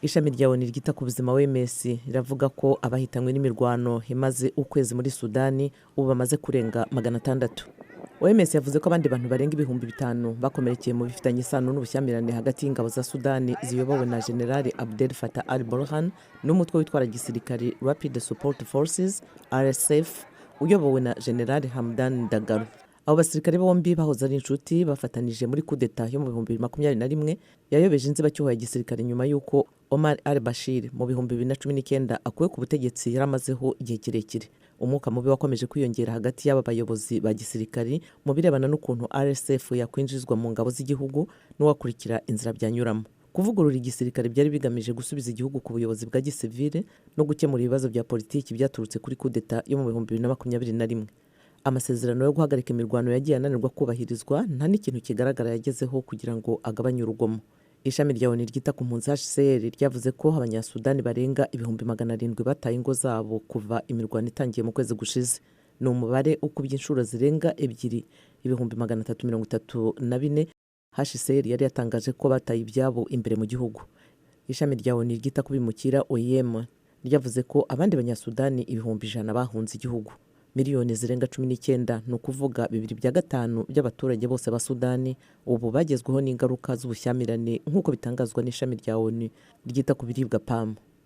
Ishami rya ONU ryita ku buzima, OMS, riravuga ko abahitanywe n'imirwano imaze ukwezi muri Sudani ubu bamaze kurenga 600. OMS yavuze ko abandi bantu barenga 5000 bakomerekeye mu bifitanye isano n'ubushyamirane hagati y'ingabo za Sudani ziyobowe na Generali Abdel Fattah al Burhan n'umutwe witwara gisirikare Rapid Support Forces, RSF, uyobowe na Generali Hamdan Dagalo. Abo basirikare bombi bahoze ari inshuti, bafatanije muri kudeta yo mu 2021 yayobeje inzibacyuho ya gisirikare, nyuma y'uko Omar al Bashir mu 2019 akuwe ku butegetsi yari amazeho igihe kirekire. Umwuka mubi wakomeje kwiyongera hagati y'aba bayobozi ba gisirikari mu birebana n'ukuntu RSF yakwinjizwa mu ngabo z'igihugu n'uwakurikira inzira byanyuramo. Kuvugurura igisirikare byari bigamije gusubiza igihugu ku buyobozi bwa gisivile no gukemura ibibazo bya politiki byaturutse kuri kudeta yo mu 2021. Amasezerano yo guhagarika imirwano yagiye ananirwa kubahirizwa, nta n'ikintu kigaragara yagezeho kugira ngo agabanye urugomo. Ishami rya ONU ryita ku mpunzi, HCR, ryavuze ko Abanyasudani barenga 700,000 bataye ingo zabo kuva imirwano itangiye mu kwezi gushize. Ni umubare ukubye inshuro zirenga ebyiri 334,000 HCR yari yatangaje ko bataye ibyabo imbere mu gihugu. Ishami rya ONU ryita ku bimukira, OIM, ryavuze ko abandi Banyasudani 100,000 bahunze igihugu. Miliyoni zirenga 19, ni ukuvuga bibiri bya gatanu by'abaturage bose ba Sudani, ubu bagezweho n'ingaruka z'ubushyamirane, nk'uko bitangazwa n'ishami rya ONU ryita ku biribwa, PAM.